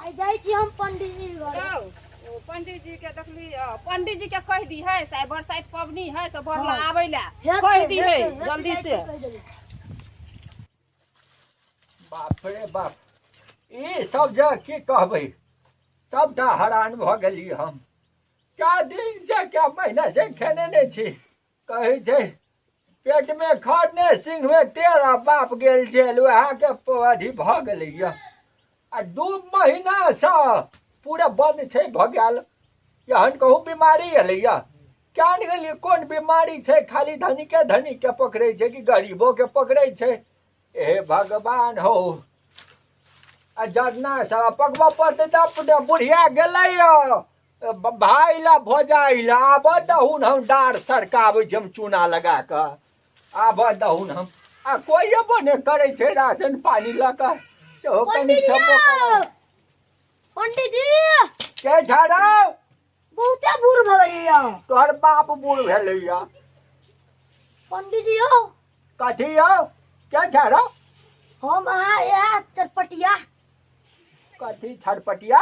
आइ जाइ छी हम पंडीजी घर। यौ, ओ पंडीजी के देखली, पंडीजी के कहि दी है से आइ बरसाइत पबनी है से बर ला आबै ला। हेतै, कहि दी है हेतै, हेतै, जल्दी जाइ छी, से। कहि देबै। बाप रे बाप, ई सब जे की कहबै, सबटा हरान भऽ गेली हम। क्या दिन से क्या महीना से खेने नहि छी। कहै छै पेट में खर ने सिंह में तेल, आ बाप गेल जेल, वएह के अथी भऽ गेलैया। आ 2 महीना से पूरा बंद छै भऽ गेल। एहन कहूँ बीमारी एलैया, क्या नहि गेलियै कोन बीमारी छै, खाली धनिके धनिक के पकड़ै छै कि गरीबो के पकड़ै छै। हे भगवान हो, आ जरना सब पकबऽ पड़तै तऽ अपने बुढ़िया गेलैया भाइ ला भौजाइ ला। आब दहुन हम डाँड़ सरकाबै छी हम चूना लगा कऽ, आब दहुन हम। आ कोइ अयबो नहि करै छै राशन पानी लऽ कऽ, सेहो कनि पंडीजी खेबो करै। पंडीजी! के झाड़ौ? बहुते बूढ़ भऽ गेलियै। तोहर बाप बूढ़ भेलैया। पंडीजी यौ। कथी यौ? के झाड़ौ? हम अहाँ इएह चटपटिया। कथी छटपटिया?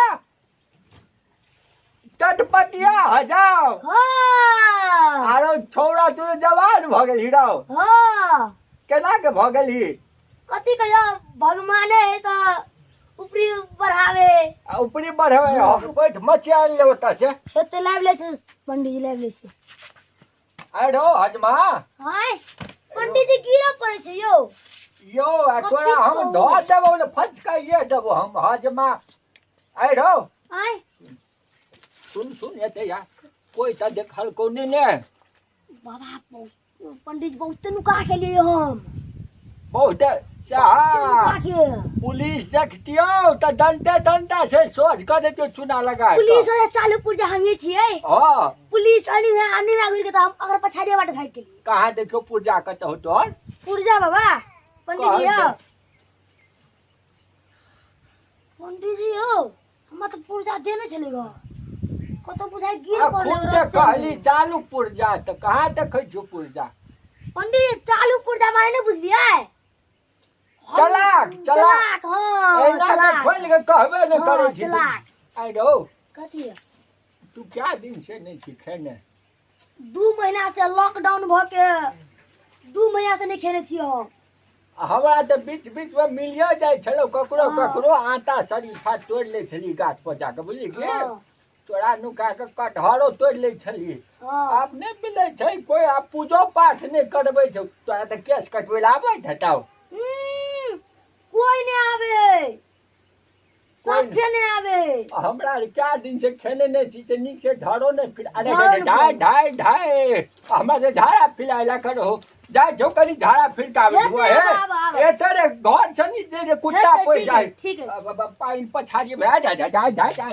चटपटिया हजाओ। हाँ। आरो छौड़ा तू जवान भऽ गेलही रौ। हाँ। केना के भऽ गेलही? कथी कहियो, भगवाने है तऽ ऊपरी बढ़ावे। आ ऊपरी बढ़ावे, हम बैठ मचिया आनि लेब ओतऽ से। एते लाबि लै छै पंडीजी, लाबि लै छै। आइ रौ हजमा। हाय पंडीजी, गिरऽ पड़ै छै यौ। यौ, आ कथी तोरा हम कहू? धऽ देबौ ने, फचकाइए देबौ हम हजमा। आइ रौ। आय। सुन सुन एते या, कोइ तऽ देखल कोने ने। बाबा, पंडीजी बहुते नुका के लिए हम। बहुते? बहुते नुका के। पुलिस देखतियौ तऽ डंटे डंटा से सोझ कऽ देतियौ चूना लगा कऽ। पुलिस वाला चालू पुर्जा हमही छियै। हाँ। पुलिस अनी में अनी में घुरि के तऽ हम अगर पछाड़िए बाटे भागि गेलियै। कहाँ देखियौ पुर्जा कतऽ हो तोहर? पुर्जा बाबा, पंडीजी कहाँ यौ। छै? पंडीजी यौ, हमरा तऽ पुर्जा देने छलै गऽ, कतौ बुझाइ गिर आ पड़लै खुद रस्ते तऽ मे। कहली चालू पुर्जा, तऽ कहाँ देखै छौ पुर्जा? पंडीजी चालू पुर्जा माने नहि बुझलियै? चलाक, चलाक। चलाक, हाँ, एना के चलाक। खोलि के कहबे नहि हाँ, करै छी। चलाक। आइ रौ। कथी? तू क्या दिन से नहि छी खेने? 2 महीना से लॉकडाउन भऽ के 2 महीना से नहि खेने छियै हम। आ हमरा तऽ बीच बीच मे मिलियो जाइ छलौ ककरो, हाँ। ककरो आटा शरीफा तोड़ि लै छली गाछ पर जाके, बुझली की? हाँ। तोरा नुका के कटहरो तोड़ि लै छली। हाँ। आब नहि मिलै छै कोइ, आब पूजो पाठ नहि करबै छै। तोरा तऽ केश कटबै लए आबै हेतौ। कोइ नहि आबै। कोइ साफे नहि आबै। आ हमरा आर क्या दिन से खेने नहि छी से नीक से झरो नहि फिर। अरे झरो रे, नहि ढाइ, फिराइ। ढाइ, ढाइ। हमरा से झाड़ा फिराय करो। जाइ छौ कनि झाड़ा फिर के आबै हेतै, छौ, हे। आब, आब, आब। एते रे घर छनि जे रे कुत्ता हेतै, पड़ि ठीक जाइ। है, ठीक है। अब, अब, अब, पानि पछाड़ी भए जाइ, जाइ, जाइ, जाइ, जाइ।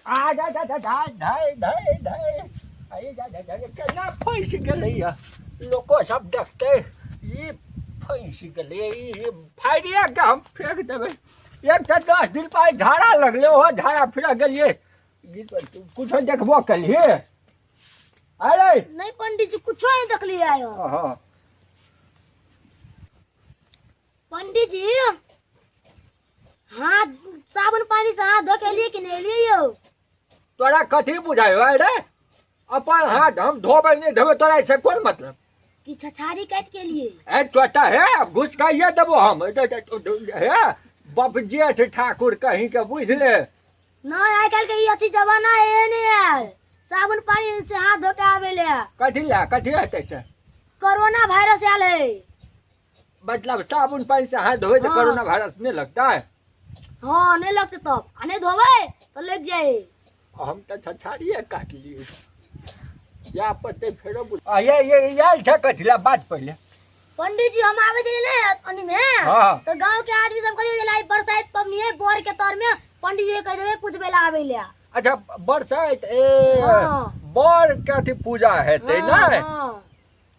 आ, जा, जा, जा, जा, धाइ, धाइ, धाइ। अरे, जा, जा, जा, जा, केना फँसि गेलैया? लोको सब देखतै, ई फँसि गेलै, ई फाड़िए के हम फेंक देबै। एक तऽ 10 दिन पर झाड़ा लगलै, ओहो झाड़ा फिरऽ गेलियै। कुछो देखबो केलियै? अरे! नहि पंडीजी, कुछो नहि देखलियै आइ हम। हाँ। पंडीजी, हाथ साबुन पानी से हाथ धो के एलियै कि नहि एलियै यौ? तोरा कथी बुझाइ हौ रे? अपन हाथ हम धोबै नहि धोबै तोरा से कोन मतलब? कि छछारी काटि के एलियै? ए टोटा हे, घुसकाइए देबो हम। ए, ए, ए, ए, हे, बप जेठ ठाकुर कहीं के बुझले। नहि, आइ काल्हि के ई अथी जमाना है नहि यार, साबुन पानी से हाथ धो के आबै ले। कथी लए? कथी हेतै से? कोरोना वायरस आयल है। मतलब साबुन पानी से हाथ धोए तो हाँ। कोरोना वायरस नहीं लगता है? हाँ, नहीं लगते तब, आ नहीं धोबै तो लग जाए। हम तो छछाड़िए काट लिए। या पते फेरो बुझ- आ, ये, ये, ये आयल छै कथी लए? बात पहिले। पंडीजी, हम आबै छलियै ने अनी में, हाँ। तो गांव के आदमी सब कहै छलै, बरसाइत पबनी है, बर के तर में पंडीजी के कहि देबै पूजबै लए आबै लए। अच्छा, बरसाइत, ए, हाँ। बर के अथी पूजा हेतै हाँ, ने? हाँ।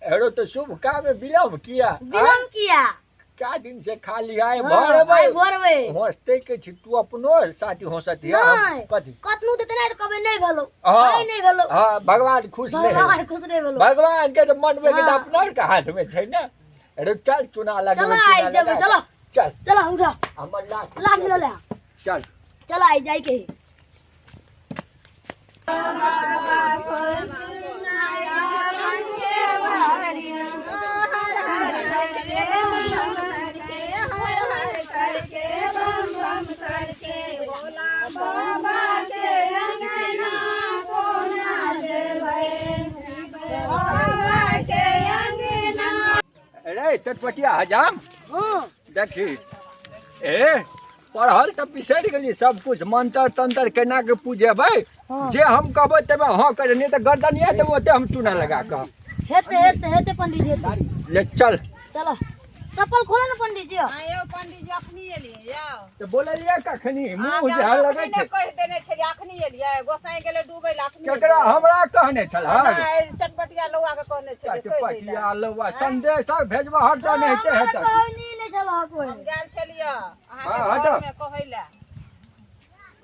एरो तो शुभ काम में विलम्ब किया? विलम्ब किया? क्या दिन से खाली आए हाँ, भर आइ अबै भरबै। हँसते के छी तू अपनो साथी हँसत है हम नहि। कथी कतनो देते नहि तऽ कहबै नहि भेलौ। हाँ। आइ नहि भेलौ। हाँ भगवान खुश नहीं भगवान खुश नहि भेलौ। भगवान के तो मनबे के तो हाँ। अपना आर के हाथ में छै ने। अरे चल चुना लगबै चलो चूना आइ जेबै, लगा। चलो। चल चलो उठा। हमर लाठी लाठी लऽ ले। चल चल आइ जाइके है। अरे चटपटिया हजाम हाँ देखी ए पढ़ल तऽ बिसरि गेली सब कुछ मंत्र तंत्र केना के पूजेबै हाँ। जे हम कहबै तबे हाँ करे नहीं तऽ गर्दनिया देबै ओते हम चूना लगा कऽ। हेतै हेतै हेतै पंडीजी हेतै। ले चल। चलो चप्पल खोलो ने पंडीजी। हाँ यौ पंडीजी अखनी एलियै यौ। तऽ बोललियै कखनी मुँह अहाँके जे हम लगै अखनी छै। नहि कहि देने छलियै अखनी एलियै गोसाई गेलै डूबै लए अखनी केकरा हमरा कहने छलहक? नहि चटपटिया लौआ के कहने छलियै कहि दै लए। चटपटिया लौआ संदेश भेजबा हट तऽ नहि हेतै हेतै। कहनी नहि छलहक कोइ। हम गेल छलियै हाँ, अहाँके हटो। घरमे कहै लए।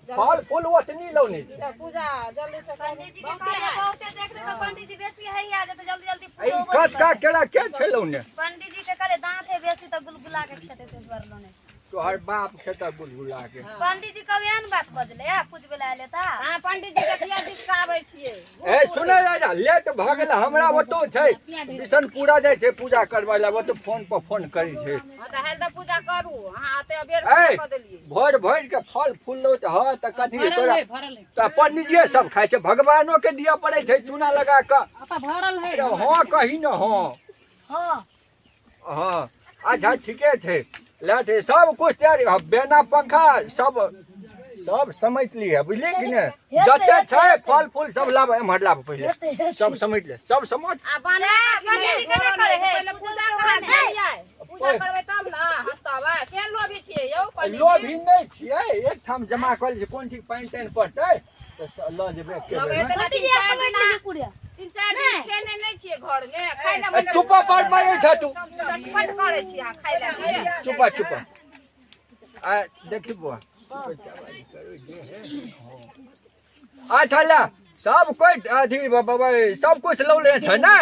फल फूल ओतनी लौने छै। जल्दी पूजा जल्दी से पंडीजी के कहलियै बहुते देख रहे तऽ पंडीजी बेसी हैया जे तऽ जल्दी जल्दी ई पूजो कचका केरा के छै लौने? पंडीजी के कहलियै दाँत है बेसी तऽ गुलगुला के खेतै ताहि दुआरे लौने छै। तोहर बाप खेता गुलगुला के। पंडीजी कब एहन बात बजलै आ पूजबै लए एलै तऽ। अहाँ पंडीजी के किया दिसकाबै छियै? ए सुनै राजा लेट भऽ गेल हमरा ओतौ छै बिशनपुरा जाइ छै पूजा करबै लए ओतौ फोन पर फोन करै छै। हाँ तऽ हेल तऽ पूजा करू अहाँ एते अबेर ए कऽ देलियै। भरि भरि के फल फूल लौ तऽ हँ तऽ कथी तोरा तऽ पंडीजीए सब खाइ छै भगवानो के दिअ पड़ै छै चूना लगा कऽ। हँ कही न हँ। हाँ हाँ अच्छा ठीके छै ले छै सब कुछ तैयारी। हँ, बेना पंखा सब सब समेट लिहे बुझलियै कि नहि? हेतै, जते हेतै, छै हेतै। फल फूल सब लाब एम्हर लाब पहिले हेतै, हेतै। सब समेट ले सब समझ। आ बान्है पंडीजी केना करै है? पहिले पूजा करा देलियै पूजा करबै तब ने हँसतबै। केहन लोभी छियै यौ पंडीजी? लोभी नहि छियै एकठाम जमा कऽ लै छियै कोन ठीक पानि तानि पड़तै तऽ लऽ जेबै एके लगै बेरमे। तऽ पंडीजी तीन चारि समेट दिना लेली पूरे। तीन चारि दिन खेने नहि छियै घरमे खाइ लए ए, चुप पर मारै छ तू। चटपट करै छी अहाँ खाइ लए। चुप चुप आ देखी बुआ अच्छा ले सब कोइ अथी सब कुछ लौले छै ने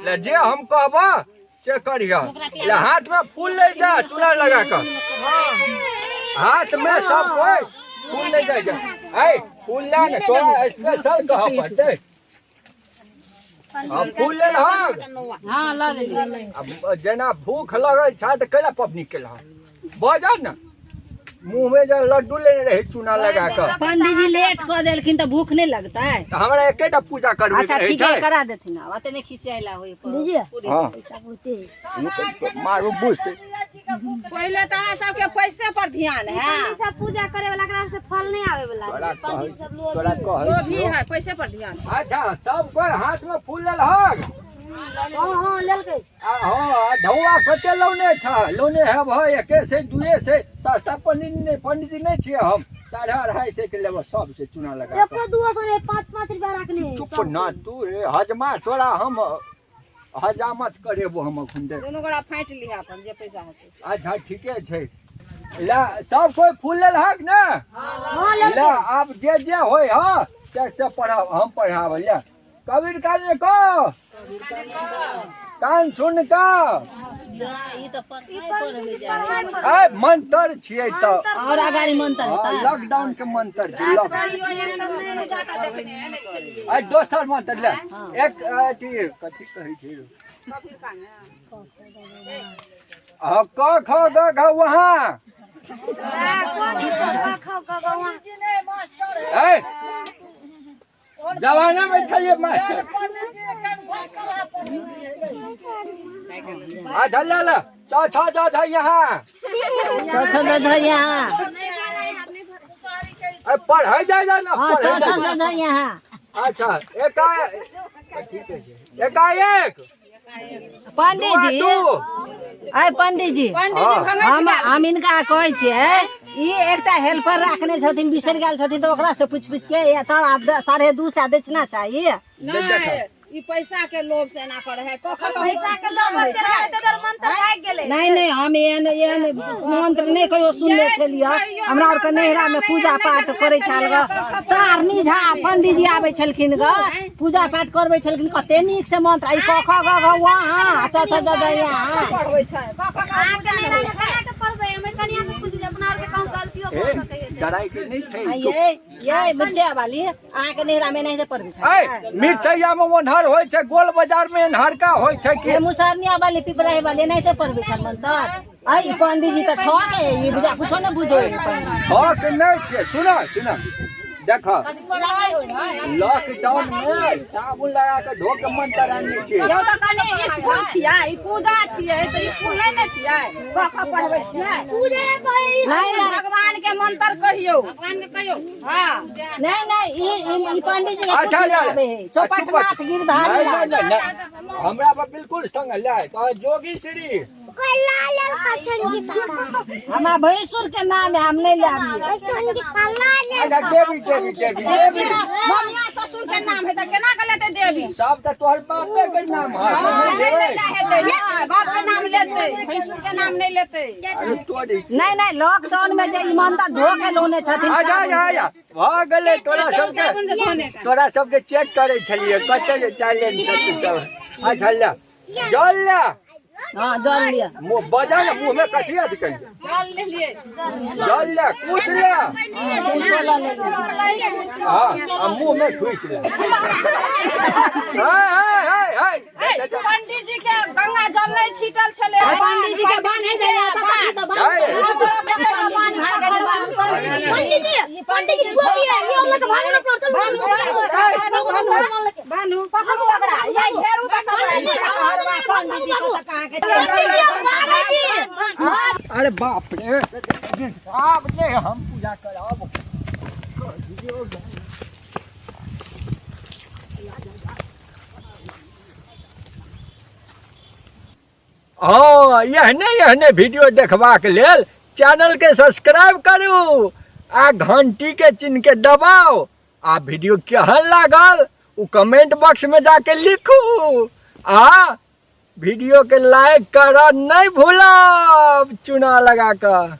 ले जे हम कहबऽ से करिह। ले हाथ में फूल ले जा चूना लगा कऽ हाथ में सब कोइ फूल ले जा। ऐ फूल ले ने तोरा स्पेशल कहऽ पड़तै। हाँ फूल ले लहक। हाँ लऽ लेलियै। अब जेना भूख लगल छै तऽ कैला पबनी केलहक बजऽ ने मुँह में जे लड्डू लेने रही चूना लगा कऽ। पंडीजी लेट कऽ देलखिन तऽ भूख नहि लगतै? तऽ हमरा एकेटा पूजा करबै अच्छा के ठीक है छै। करा देथिन आब एते नहि खिसियाइला होय पर। पंडीजी हाँ पैसा बहुते है। मारू बुझतै। पहिले तऽ अहाँ सबके पैसे पर ध्यान है। पंडीजी सब पूजा करे वाला एकरा से फल नहीं आवे वाला। तोरा पंडीजी कहै सब लोभी तोरा है। कहै लोभी छियौ। है पैसे पर ध्यान। अच्छा सब कोइ हाथ में फूल लेलहक? हाँ हाँ लेलकै। आ हाँ धौआ कते लौने छ? लौने हेब एके से दुए से सस्ता पंडीजी पंडीजी नहि छियै हम 250 के लेबऽ सब से चूना लगा कऽ। एको दुओ सौ नहीं 5-5 रुपया रखने है। चुप न तू रे हजमा तोरा हम हजामत करेबो हम अखन दे। दुनू गोरा फाँटि लिहे अपन जे पैसा हेतै। अच्छा ठीके छै ले सब कोइ फूल लेलहक ने? हाँ ले लेलकै। आब जे जे होय हँ से से पढ़ाब हम पढ़ाब। ले कबीर काने को कान सुन कऽ ई तऽ पढ़ाइ पढ़बै जाइ। ए मंत्र छियै तऽ और अगाड़ी मंत्र हाँ, हेतै? लॉकडाउन के मंत्र छै लॉकडाउन। पूजा तऽ देखने नहि छलियै। आ दोसर मंत्र ले एक अथी कथी कहै छै? कबीर काने। हाँ क ख ग घ वहाँ। ए जमाना में छलियै मास्टर। अच्छा ले ले च छ ज झ यहाँ। छ छ ज झ यहाँ। ए पढ़ै जाइ जा ना हाँ छ पढ़ै छ जाइ। ज झ यहाँ। अच्छा एकाएक पंडीजी दू। अय पंडीजी हाँ। हम इनका कहै छियै ई एकटा हेल्पर राखने छथिन बिसरि गेल छथिन तऽ ओकरा से पूछि पूछि के तब आब 250 दक्षिणा चाहिए। नहि ई पैसा के लोभ से एना करे है। कखन पैसा के लोभ से रहै मंत्र भागि गेलै। नहीं नहीं, हम एहन एहन मंत्र नहि कहियो सुनने छलियै। हमरा आरके नैहरा में पूजा पाठ करै छल ग, तारनी झा पंडीजी आबै छलखिन ग, पूजा पाठ करबै छलखिन, कते नीक से मंत्र ई क ख ग घ वहाँ अच्छा अच्छा ज ज यहाँ पढ़बै छै। क ख ग अहाँके नैहरा मे केना के पढ़बै? हमे कनिया के पूछबै, अपना आर के कहूँ गलतियो भऽ सकै है। डराइ के नहि छै। ये ये मिर्चा वाली, अहाँके नैहरा में नहि पढ़बै छल? ऐ मिरचैया में ओन्हर होइ छै, गोल बाजार में एन्हरका होइ छै कि ये मुसहरनिया वाली पिपराही वाली एनाहिते पढ़बै छल मंत्र? ऐ ई पंडीजी तऽ ठक है, ई बुझा कुछो नहि बुझै है पंडीजी। हक नहि छै। सुन सुन, देख, लॉकडाउन में साबुन लगा के ढो के मंत्र आनै छै। यौ तऽ कनि स्कूल छियै, ई पूजा छियै तऽ स्कूल नहि ने छियै, क ख पढ़बै छियै। पूजे कहै नहीं नहीं, भगवान के मंत्र कहियौ, भगवान के कहियौ। हाँ नहीं नहीं, ई ई ई पंडीजी के अच्छा, कुछ नहीं अच्छा। आबै है। चौपटनाथ गिरधारी नहीं, लाल। नहीं, नहीं, नहीं, हमरा पर बिल्कुल संग ले कह जोगी श्री। हमरा भैंसुर के नाम है, हम नहीं लाबिए। अच्छा देवी देवी देवी देवी। ममिया ससुर के नाम है तऽ केना के लेतै देवी? सब तऽ तोहर बापे के नाम है। नहि लेला हेतै, नहि, बाप के नाम लेतै, भैंसुर के नाम नहि लेतै। अरे तोरी। नहीं नहीं, लॉकडाउन में जे ई मंत्र ढो के लौने छथिन। अच्छा अच्छा अच्छा, भऽ गेलै। तोरा सबके, तोरा सबके चेक करै छलियै कते जे टैलेंट छै तू सब। अच्छा ले जल ले। हाँ जल लिअ। मुँह बजा ने, मुँह में कथी अथी करी। जल लेलियै। जल ले, कुछ ले। कुशो लऽ लेलियै। हाँ, आ मुँह में ठुसि ले। हाय हाय हाय हाय। पंडित जी के गंगा जल नहि छीटल छलै। पंडीजी के बान्हे जाइए तऽ कथी तऽ बान्ह। पंडीजी, पंडीजी टोपी है, ये हम लोग के भागे न पड़तल। बान्हू, पकड़ू ओकरा, ये घेरू तऽ सब। पंडीजी के तऽ कहाँ के पंडीजी हम भागै छी। अरे बाप रे, आब नहि हम पूजा करब। हँ, एहने एहने वीडियो देखबाक लेल चैनलके सब्सक्राइब करू आ घंटीके चिन्हके दबाउ, आ वीडियो केहन लागल ओ कमेंट बॉक्स में जाके लिखू, आ वीडियो के लाइक करऽ नहीं भूलब चुना लगा कऽ।